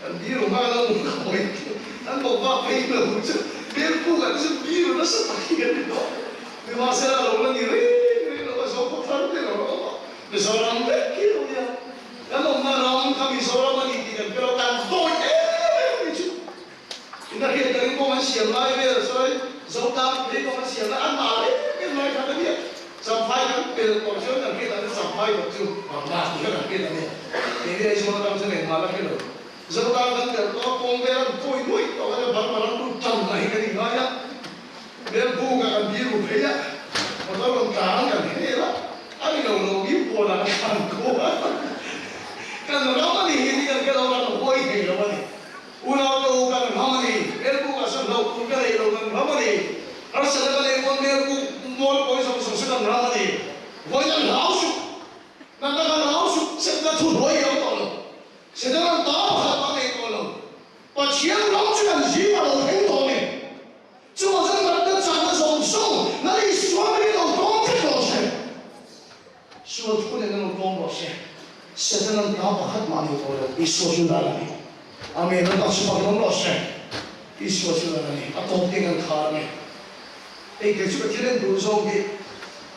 Kan biru nghal a, Mualkawi kan bawk bak phei lo chu Melbu kan chu biru nasa tak hi kan ni tawh. Nimahsela a lo la ni reng reng lo a, Zopa thar te lo la awm a, Mizoram vek hi a lo nia. Kan awmna ram kha Mizoram a ni tih kan hre lo, kan dawi em em a ni chu. Ina hriat takin kawng an siam lai vel sawi Zotang phei kawng an siam lai an mah reng reng lai khan a nia. Champhai kan pel tawh chuan kan hriat ang Champhai tawh chu Burma tih kha kan hriat a nia. Keini Aizawl atang chuan engmah la hre lo. Zotang kan pel tawh a kawng vel an kawi nuaih tawh a nia Burma ram lut tan lah hi kan inngai a. Melbu ka kan biru phei a, motor rawn tlang kan hel a, a ni lo lo mi pawn ah ka thlan ko a, kan ram a ni hi ni kan hre lo kan hawi thei lo a ni. Unau te u kan ram a ni, Melbu ka sawn hlauh tur ka nei lo kan ram a ni, harsatna ka nei pawn Melbu mual pawi zawng zawng sawn kan ram a ni, vawiin an hlau suh, natna kan hlau suh, setna thu hnuai i awm tawh lo, Setana ta pakhat mah nei tawh lo, Pathian ram chu kan zing a lo thleng tawh a ni. Chuvang chuan natna chakna zawng zawng Lal Isua hmingin lo tawng vek rawh se. Sual thu nen lo tawng rawh se. Setanan ta pakhat mah nei tawh lo. Isua chu Lal a ni. Amen. Lalpa chu fak lawm rawh se. Isua chu Lal a ni. A tawp ding an khar a ni. Hei kei chu ka thil en duh zawng hi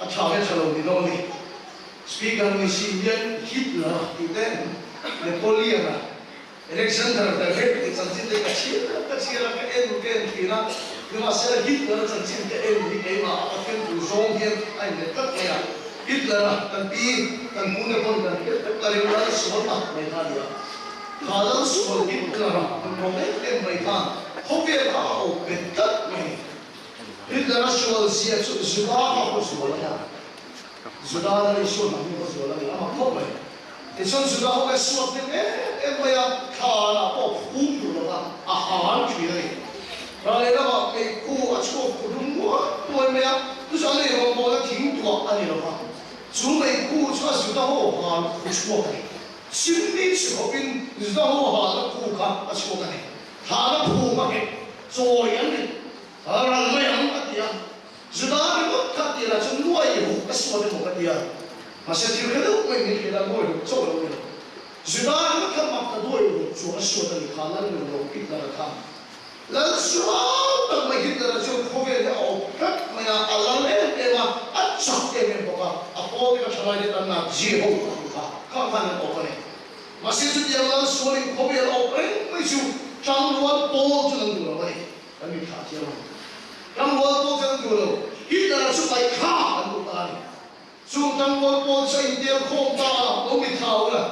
a tha nge tha lo ni dawn ni. Speaker ni si hian Hitler tih te. Napoleon-a, Alexander the Great tih chanchin te ka chhiar ka chhiar a, ka en ka en thin a, nimahsela Hitler-a chanchin ka en hi keimah a Pathian tur zawng hian a inlet tlat mai a. Hitler-a kan pi, kan pu te pawn kan hriat vek ka ring lal sual tak mai kha a ni a. Kha lal sual Hitler-a kan rawng em em mai khan khawvel kha a awp bet tlat mai a ni. Hitler-a sual zia chu Juda kha a sual a ni a. Juda lal Isua hnam hi a va zual a ni, a mak khawp mai. Tichuan Juda ho kha suat hnem em em mai a, thlanah pawh phum duh lo va, a hal thin a ni. Ral leh lamah meikhu a chhuak khu dum muai muai mai a, chu chu an ei rawngbawlna thing tuah a ni lo va, chu meikhu chu a Juda ho hal khu chhuak a ni. Chimney chhe khawpin Juda ho halna khu kha a chhuak a ni. Thlana phum a nghet, chawi an ni, ral mai ang a ti a. Juda ringawt kha tih lah chu nuai ruk a suat emaw ka ti a, mahse thil kha deuh mai min hrilh a, nuai ruk chauh lo ni lo. Juda ringawt kha mak ta nuai ruk chuang a suat a ni kha, Lal nun lo Hitler-a kha. Lal sual tak mai Hitler-a chuan khawvel hi a awp tlat mai a, a lal em em a, a chak em em bawk a, a pawl te kha thalai te tan Nazi ho a ni kha, khang khan an awp a ni. Mahse chutiang lal sualin khawvel a awp reng mai chu tangrual pawl chu an duh lo a ni. Kan mi thlah chiang ang. Tangrual pawl chu an duh lo. Hitler-a chu paih kha an duh ta a ni. Chung tangrual pawl chu a intel khawm ta a, lo mi thlah ula.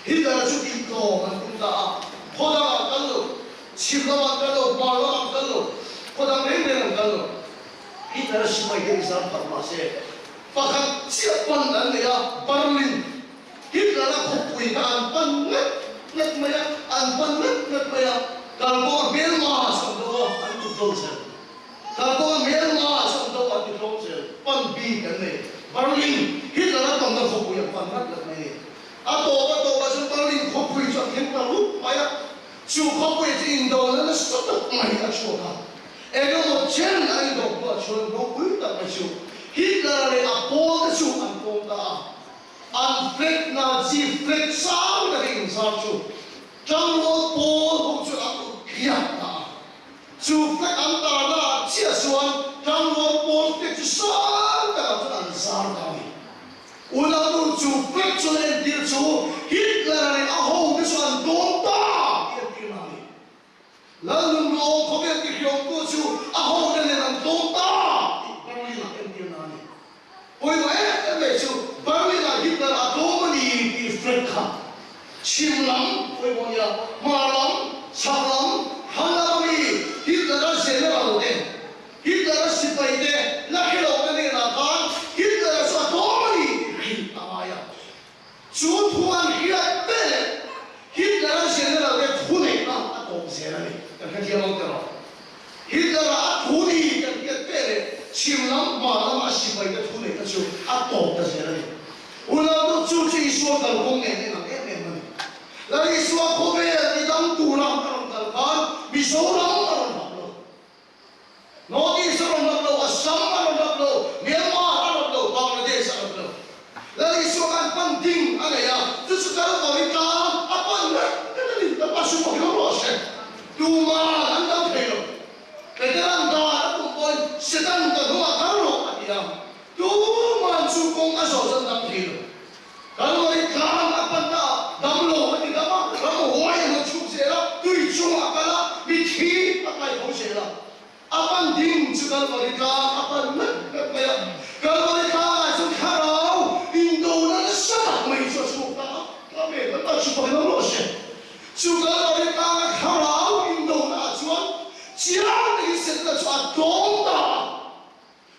Hitler-a chu tihtlawm an tum ta a. Khaw dangah an kal lo. Chhim lamah an kal lo, hmar lamah an kal lo. Khaw dang reng reng an kal lo. Hitler-a sipai te inzam phat mah se, pakhat chiah pan an nei a, Berlin. Hitler-a khawpui kha an pan ngat ngat mai a, an pan ngat ngat mai a, kalkawnga hmelma chu an do a, an kut tlawm zel. Kalkawnga hmelma chu an do a, an ti tlawm zel. Pan bik an nei. Berlin, Hitler-a tawnna khawpui an pan ngat ngat mai a ni. A tawp a tawpah chuan Berlin khawpui chu a thleng ta rup mai a, chu khawpui chu indona nasa tak mai a chhuak a. Engemaw chen a indo hnuah chuan ropui tak mai chu Hitler-a leh a pawlte chu an tlawm ta a. An flag Nazi flag sang tak in zar chu tangrual pawl ho chuan an ut khiak ta a. Chu flag an tarna ah chiah chuan tangrual pawl flag chu sang takah chuan an zar ta a ni. Unau nu chu flag chuan a entir chu Hitler-a leh a hote chu an dawn ta tih entir na a ni. Lalnunrawng khawvel tihriawmtu chu a hote nen an tlawm ta tih Berlin-ah entirna a ni. Pawimawh em em mai chu Berlin-ah Hitler a tlawm a ni tih Fred kha chhim lam pawimawh nia, hmar lam, chhak lam, thlang lam a mi Hitler-a general te, Hitler-a sipai te la hre lo te hnenah khan Hitler-a chu a tlawm a ni tih hrilh a ngai a. Chu thu an hriat ve leh Hitler-a general te thu neihna a tawp zel a ni. Kan hrethiam ang teh rawh. Hitler-a a thu ni kan hriat ve leh chhim lam hma lama a sipai te thu neihna chu a tawp ta zel a ni. Unau chu chu Isua kalkawng nen en ang em em a ni. Lal Isua khawvel tidang tura a rawn kal khan Mizoram a rawn hap lo. North East a rawn rap lo, Assam a rawn rap lo, Myanmar a rap lo, Bangladesh a rap lo. Lal Isua khan pan ding a nei a, chu chu Kalvari tlang a pan reng reng a ni. Lalpa chu pawh hi lo rawh se. Tuman an dang thei lo. Peteran dan a tum pawhin Setan ka hnungah kal rawh a ti a, tuman chu kawng a zawh chu an dang thei lo. Kalvari tlang a pan ta a, damlo a ti dam a, ram huai a han chhuk zel a, tui chungah a kal a, mithi a kai tho zel a. A pan ding chu Kalvari tlang a pan ngat ngat mai a. Kalvari tlangah chuan thlarau indona nasa tak mai chu a chhuak ta a, Amen, kan tan chhuak lo rawh se. Chu Kalvari tlanga thlarau indona ah chuan chiang takin Setana chu a tlawm ta a.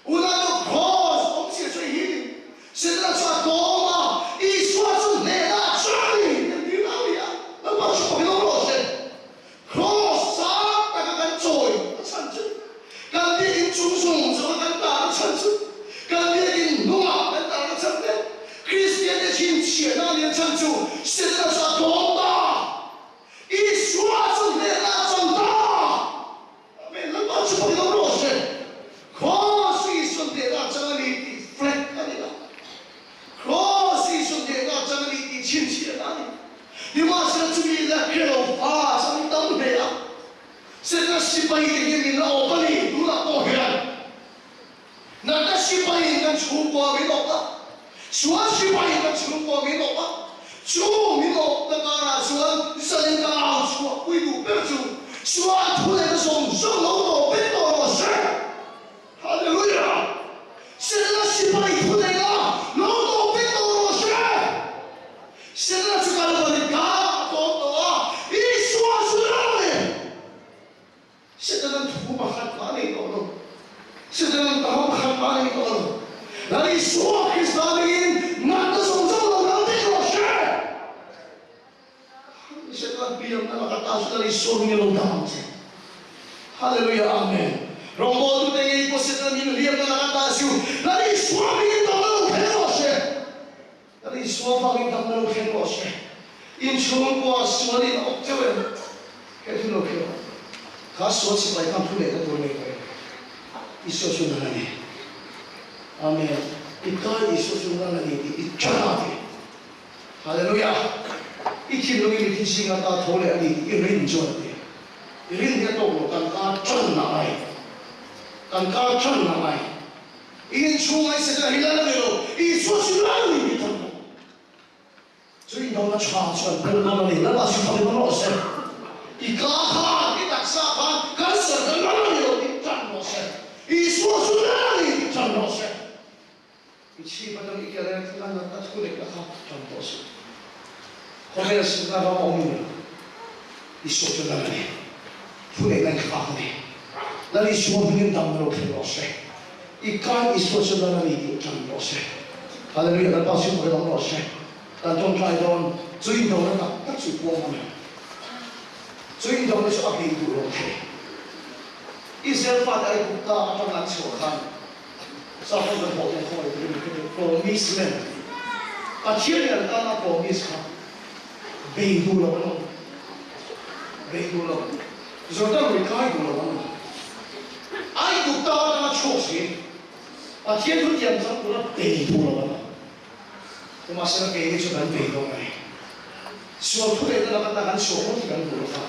Unau Cross awmzia chu hi Setana chu a tlawm a, Isua chu hnehna chuan kan tir lo ni a, Lalpa chu pawhin lo rawh se. Cross sang taka kan chawi a chhan chu, kan biakin chung zawng zawng a kan tar a chhan chu, kan biakin hnungah kan tar a chhan te, Kristian te chhinchhiahna a nih a chhan chu Setana chu a tlawm ta, Isua chu hnehna a chang ta. Amen. Lalpa chu pawhin lo rawh se. Cross Isua hnehna chang a ni tih flag a ni a. Cross Isua hnehna chang a ni tih chhinchhiahna a ni. Nimahsela chumi la hre lo fa chang tam hle a. Setana sipai te hian min la awp a ni tunah pawh hian. Natna sipaiin kan chhungkua min awp a. Sual sipaiin kan chhungkua min awp a. Chu min awpna karah chuan zanin ka au chhuah pui duh ber chu sual thu lehna zawng zawng lo tawp vek tawh rawh se. Hallelujah! Setana sipai thu lehna lo tawp vek tawh rawh se. Setana chu Kalvari tlang a tlawm tawh a, Isua chu lo ni. Setana'n thu pakhat mah a nei tawh lo. Setana'n tama pakhat mah a nei tawh lo. Lal Isua Krista hmingin natna zawng zawng lo dang daih rawh se. Setana hliamna laka ta chu Lal Isua hmingin lo dang ang che. Hallelujah Amen. Rawngbawltute ngei pawh Setana min hliamna laka ta chu Lal Isua hmingin damna lo thleng rawh se. Lal Isua vangin damna lo thleng rawh se. Inchhungkua sual in a awk teuh em? He thu lo khi rawh. Kha sual sipai khan thu lehna tur nei tawh em? Isua chu nal a ni. Amen. I kai Isua chu nal a ni tih i chan a ti. Hallelujah. I thinlung i mithi zinga ta tho leh a ni tih i rin chuan a ti. I rin hi a tawk lo, kan kar tan a ngai. Kan kar tan a ngai. I inchhung ai se ka hi lal a ni lo, Isua chu lal ni tih tham lo. Chu indona tha chu kan pawm dawn a ni, Lalpa chu fak in awm rawh se. I ka khan, i taksa khan cancer ka lal a ni lo tih tan rawh se. Isua chu lal a ni tih tan rawh se. I chhip atang i ke reng thil a natna thu leh na kha tan tawh suh. Khawvel sutna ram a awm in lo, Isua chu lal a ni. Thu neihna i thlak a ni. Lal Isua hmingin damna lo thleng rawh se. I kai Isua chu lal a ni tih tan rawh se. Hallelujah Lalpa chu pawi awm rawh se. Kan tawngtai dawn chu indona tak tak chu puang a ni. Chu indona chu a bei duh lo thei. Israel fate Aigupta atanga an chhuah khan Sap ho kan hlawh ten khawngaih turin min hre Promise land Pathian in an tana promise kha bei duh lo an awm. Bei duh lo. Jordan lui kai duh lo an awm. Aigupta atanga chhuak si Pathian thu tiam chang tura bei duh lo an awm. Tumahsela keini chu kan bei dawn a ni. Sual thu lehna laka ta kan chhuah ngawt hi kan duh lo va.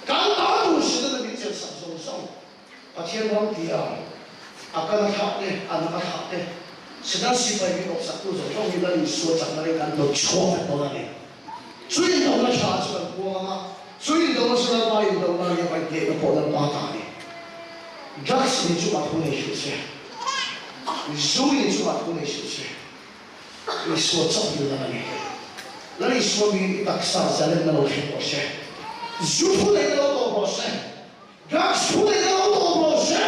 Kan ta tur sinna min chelhsak zawng zawng. Pathian ram tia a kal a thlah te, a nak a thlah te, Satan sipai min awpsaktu zawng zawng hi Lal Isua chakna reng kan dawt chhuak vek dawn a ni. Chu indona tha chu kan puang ang a, chu indona chu Lalpa indona a nia vai hnehna pawh Lalpa ta a ni. Drugs in chungah thu nei hrilh se, zu in chungah thu nei hrilh se, Isua chauh hi Lal a ni. Lal Isua mingin i taksa zalenna lo thleng rawh se, zu thu neihna lo tawp rawh se, Drugs thu leh na lo tawp rawh se,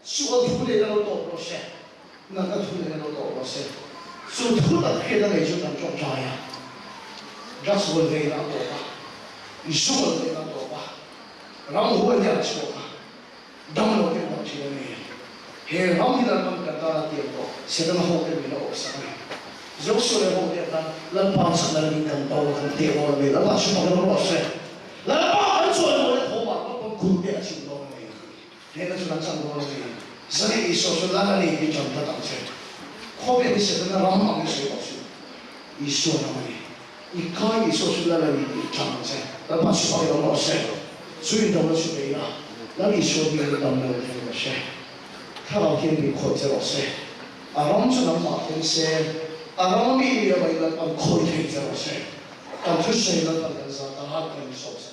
sual thu leh na lo tawp rawh se, natna thu leh na lo tawp rawh se. Chu thu tak hriat a nei chu kan tawngtai a, drugs rawn vei na a tawp a, sual vei na a tawp a, ramhuai te an chhuak a, damlo te an dam thin a ni. He ram hi Lalpan kan tan a tiam tawh, Setana ho te min a awhsak a ni. Joshua leh ho te atan Lalpa chakna ringin kan do a, kan teh dawn a ni. Lalpa chu fak rawh se. Lalpa kan chuan maw le thawm ah Lalpan khur te a chim dawn a ni. Hnehna chu kan chang dawn a ni. Zani Isua chu Lal a ni tih ṭan tlat ang che. Khawvel hi Setana ram ang i sawi tawh suh. Isua ram a ni. I kai Isua chu Lal a ni tih ṭan ang che. Lalpa chu fak rawh se. Chu indona chu bei la, Lal Isua hmingin dam lo thei rawh se. Thlarau hian min khawih che rawh se. A ram chu nangmah thleng se, a ram a mi nia mai Lalpan khawih thei che rawh se. Kan thusawi Lalpan kan zah ta hat kan insawh sak.